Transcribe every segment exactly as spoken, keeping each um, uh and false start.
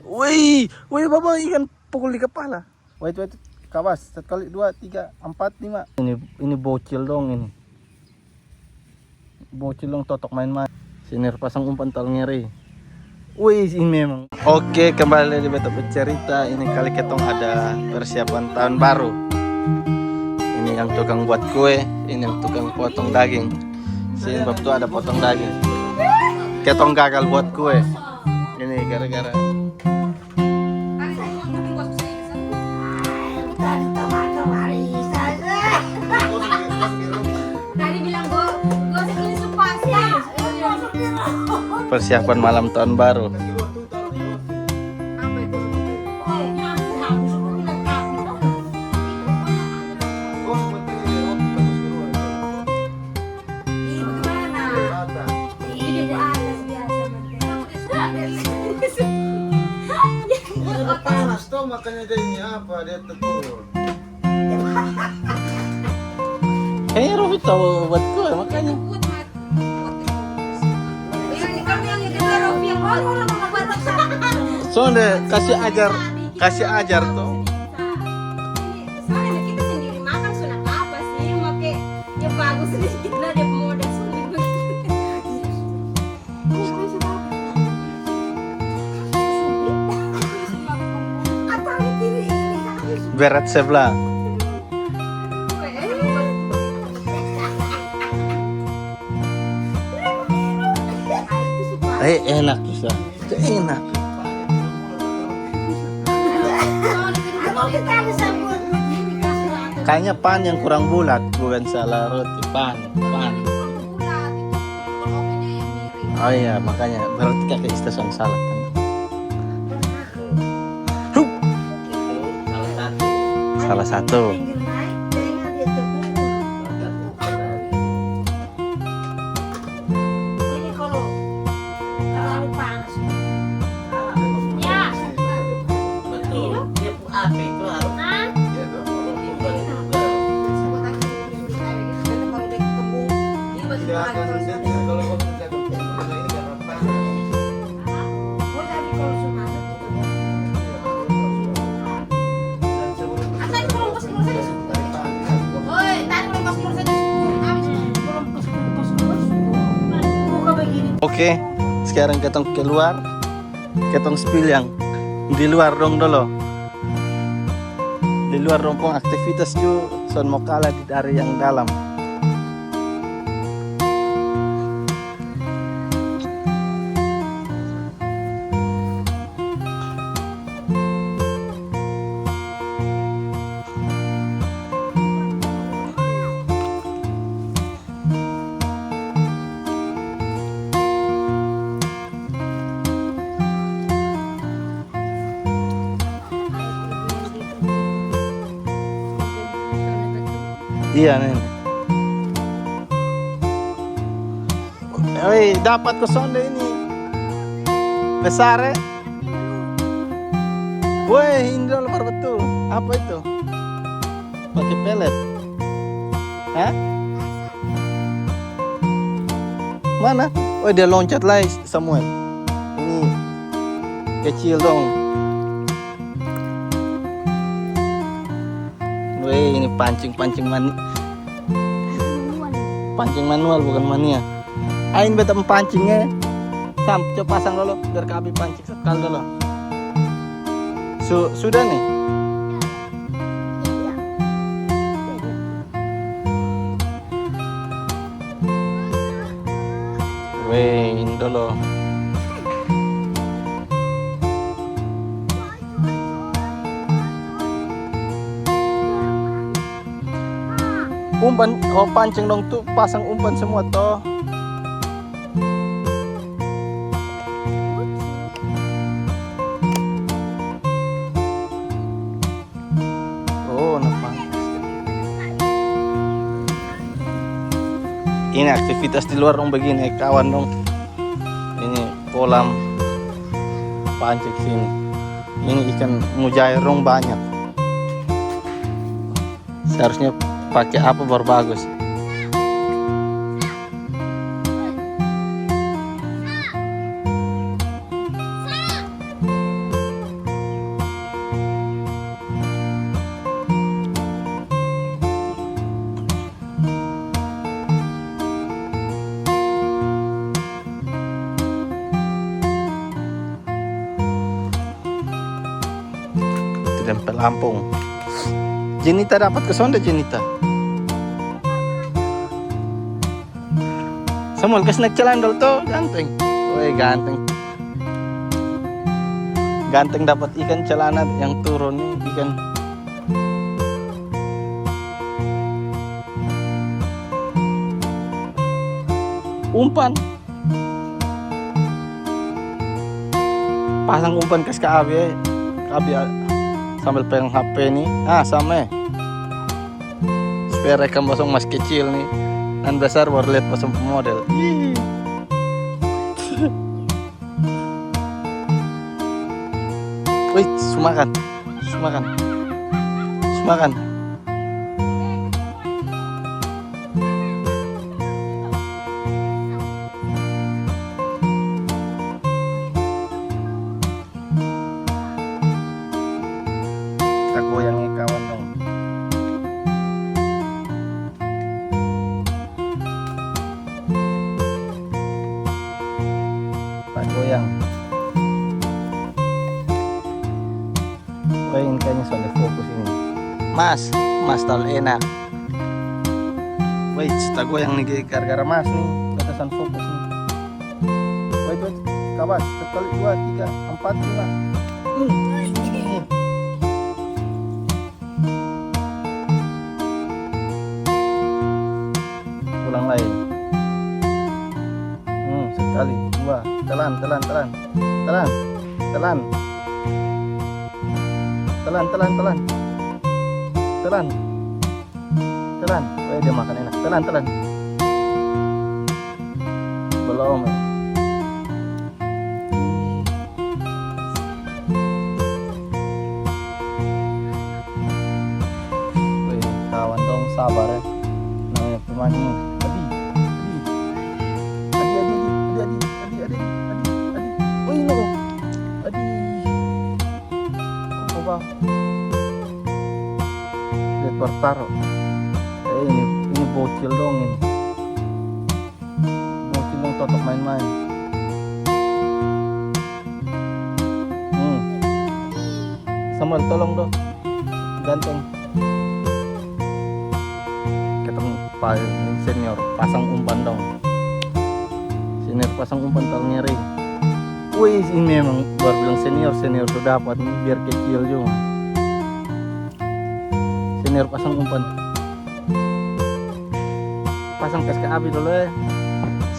Woi, woi, baba, ikan pukul di kepala. Wait, wait, kawas. Satu kali, dua, tiga, empat, lima. Ini, ini bocil dong ini. Bocil dong totok main-main. Sini pasang umpan tal ngeri. Wih, ini memang. Oke, kembali di beta bercerita. Ini kali ketong ada persiapan tahun baru. Ini yang tukang buat kue, ini yang tukang potong daging. Sini bab tu ada potong daging. Ketong gagal buat kue. Ini gara-gara Tadi bilang go, gosok ini supaya. Persiapan malam tahun baru. Apa itu? Ih, bagaimana? Ini ada biasa. Panas toh, makanya dia ini apa, dia tegur. Kayaknya Rofi tahu buat kue, makanya. Sonde kasih ajar, kasih ajar tuh. Soalnya kita sendiri makan sudah apa sih, make dia bagus sedikit lah, dia model sulit begitu. Berat sebelah. Eh, enak bisa. Enak. Kayaknya pan yang kurang bulat, bukan salah roti, pan, pan. Oh iya, makanya berarti kakek Ista yang salah kan. Hup. Salah satu. Ini kalau terlalu panas. Ya. Betul. Dia api itu harus Hah? dibuat juga. Kalau dia kembung, dia masih Tidak akan panas. menjadi kalau kau tidak kembung, ini karena panas. Oh, jadi kalau sudah masuk itu. Dan sebelum Asal kalau pas keluar saja. dari panas, Oi, tadi kalau pas keluar saja. Habis kalau pas keluar, pas keluar. Buka begini. Oke, sekarang ketong keluar, ketong spill yang di luar dong dolo. Di luar dong pung aktivitas ju son mau kalah dari yang dalam. Iya nih. Oi, dapat ko sonde ini. Besar eh? Woi, ini dolo baru betul. Apa itu? Pakai pelet. Hah? Mana? Oh, dia loncat lagi, Samuel. Ini kecil dong. Weh, ini pancing, pancing man pancing manual, bukan mania. Ain beta pancing eh. Sam, coba pasang dulu biar kabi pancing sekali dulu. Su sudah nih. Weh, ini dulu. Umpan, oh, pancing dong tuh, pasang umpan semua toh. Oh, nampak. Ini aktivitas di luar dong begini, kawan dong. Ini kolam pancing sini. Ini ikan mujair dong banyak. Seharusnya pakai apa baru bagus? Tempel ampung. Jenita dapat ke sonde, Jenita. Samuel, kas naik celana dulu tuh, ganteng. Woi, ganteng. Ganteng dapat ikan, celana yang turun nih, ikan. Umpan. Pasang umpan kas ka abi, abi, ah, sambil pegang H P nih. Ah, sama. Supaya rekam basong mas kecil nih. Nan besar baru lihat basong model. Ih. Wih, sumakan. Sumakan. Sumakan. Kita goyang nih, kawan dong. Kita goyang. Weh, ini kayaknya sonde fokus ini. Mas, Mas talalu enak. Weh, cita goyang nih gara-gara Mas nih. Batasan fokus nih. Weh, weh, kawan, sekali, dua, tiga, empat, lima. Hmm. Ulang lagi. Hmm, sekali, dua. Telan, telan, telan. Telan. Telan. Telan, telan, telan. Telan. Telan. Weh, dia makan enak. Telan, telan. Belum. Weh, kawan dong, sabar ya. Namanya pemain ini. Adi, adi, adi, adi, adi, adi, adi, adi, adi, adi. Weh, ini loh. Adi. Kok, kok, Bang? Lihat bertaruh. Eh, ini, ini bocil dong ini. Bocil dong, totok main-main. Hmm. Samuel, tolong dong. Ganteng. Ketemu paling senior pasang umpan dong. Senior pasang umpan terngeri. Wih, ini memang baru bilang senior, senior sudah dapat nih, biar kecil juga. Senior pasang umpan. Pasang kas ka abi dulu ya.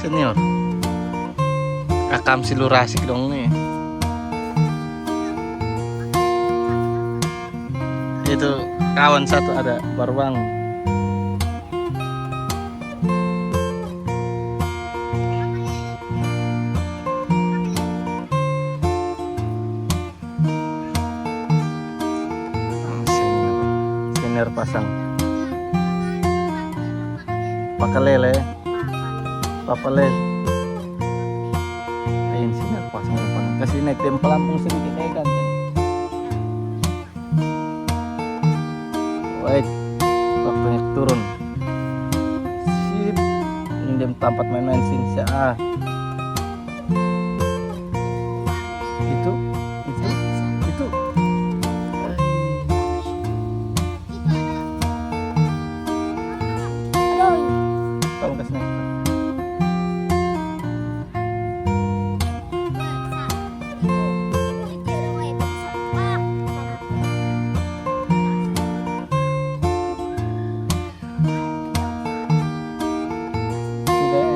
Senior. Akam si Lurasik dong nih. Itu kawan satu ada baru bangun. Senior, senior pasang. Pakalele. Papalel. Ayun, senior pasang umpan. Kasi naik tempo lampung sedikit kayak ganteng. Wait, waktunya turun. Sip. Ini dia tempat main-main sini. Ah. Itu, itu, itu. Tolong kasih naik. Sudah.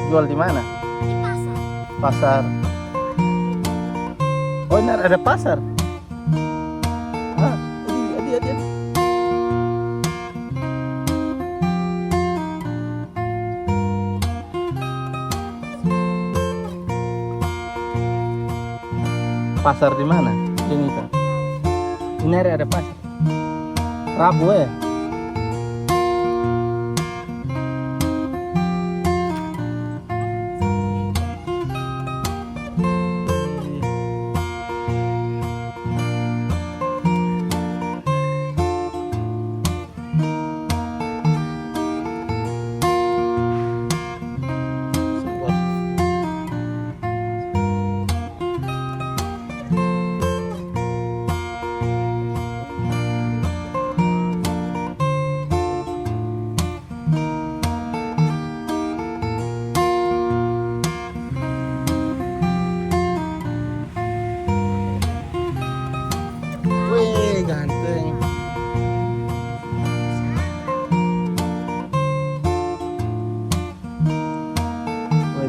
Jual di mana? Di pasar. Pasar. Oh, ini ada pasar. Ah, adi, adi, adi, adi. Pasar di mana, Jenita? Ini hari ada pasar. Rabu, eh. Sebuah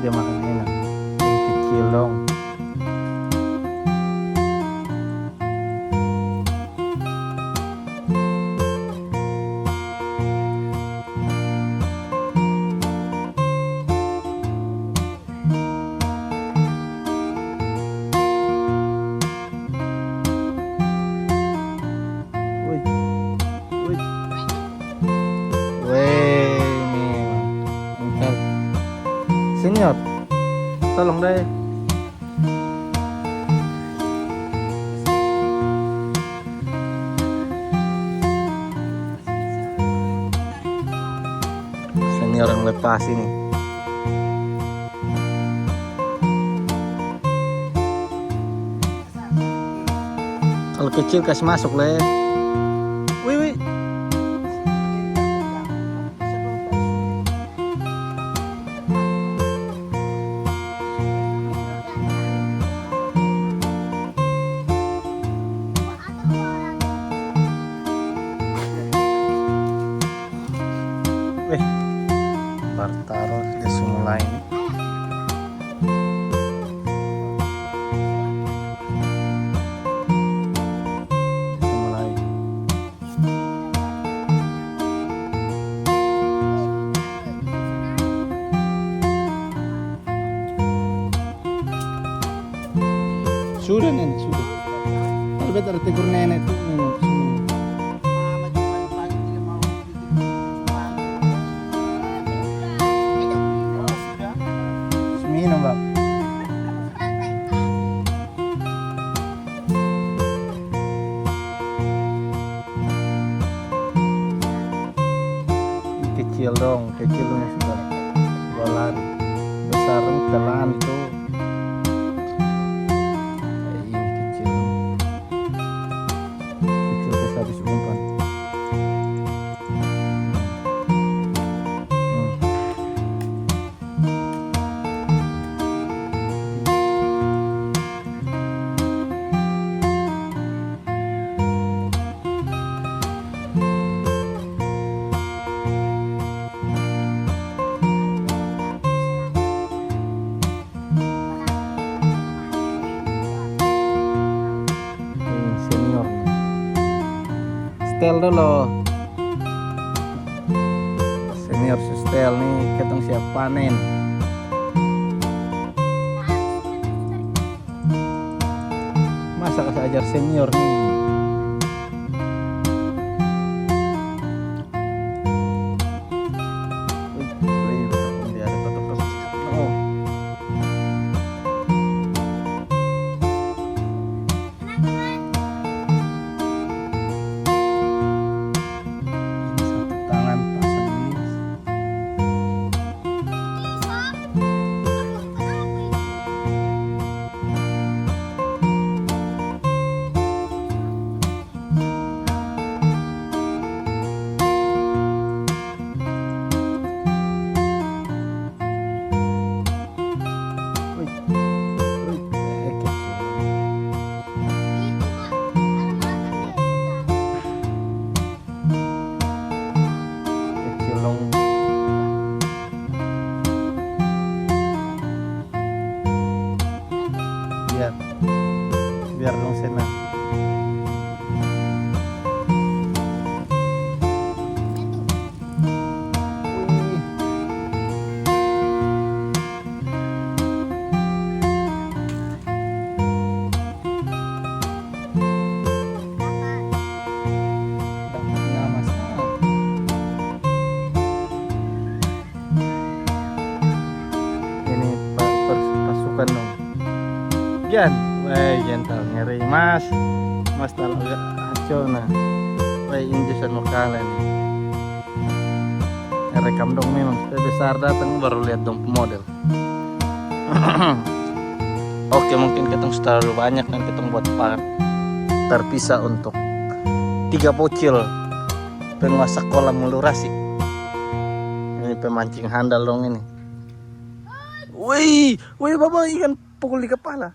Dia makan enak. Yang kecil dong. Woi. Woi. Weh, ini. Angkat. Senior. Tolong deh. Senior yang lepas ini. Kalau kecil kasih masuk, Le. Wih, wih. Eh, Bartaro dia su mulai ni. Dia su mulai. Sudah, Nenek, sudah. Kalau beta ada tegur Nenek tu, Nenek, sudah. Minum, Bang. Kecil dong, kecil dong yang sudah, sudah lari. Besar dong telan tu. Eh, ini kecil. Kecil kasih habis umpan. Hmm. Ini senior ni. Setel dulu. Senior su setel ni, ketong siap panen. Masa kasi ajar senior ni? Wih, wih, dia ada tutup, tutup. Oh. Ini satu tangan pasang ini. Wih, wih, eh, kecil. Kecil dong. Biar, biar dong senang. Wih. Nama sa. Ini pa-, pers-, pasukan dong. Gian, weh, gentle, ngeri, Mas. Mas talaga haco, nah. Weh, injusan lokal ini. Rekam dong memang, supaya besar datang baru lihat dong model. Oke, mungkin ketong su talalu banyak dan ketong buat part terpisah untuk tiga bocil penguasa kolam Mulurasik. Ini pemancing handal dong ini. Wih, wih, baba, ikan pukul di kepala.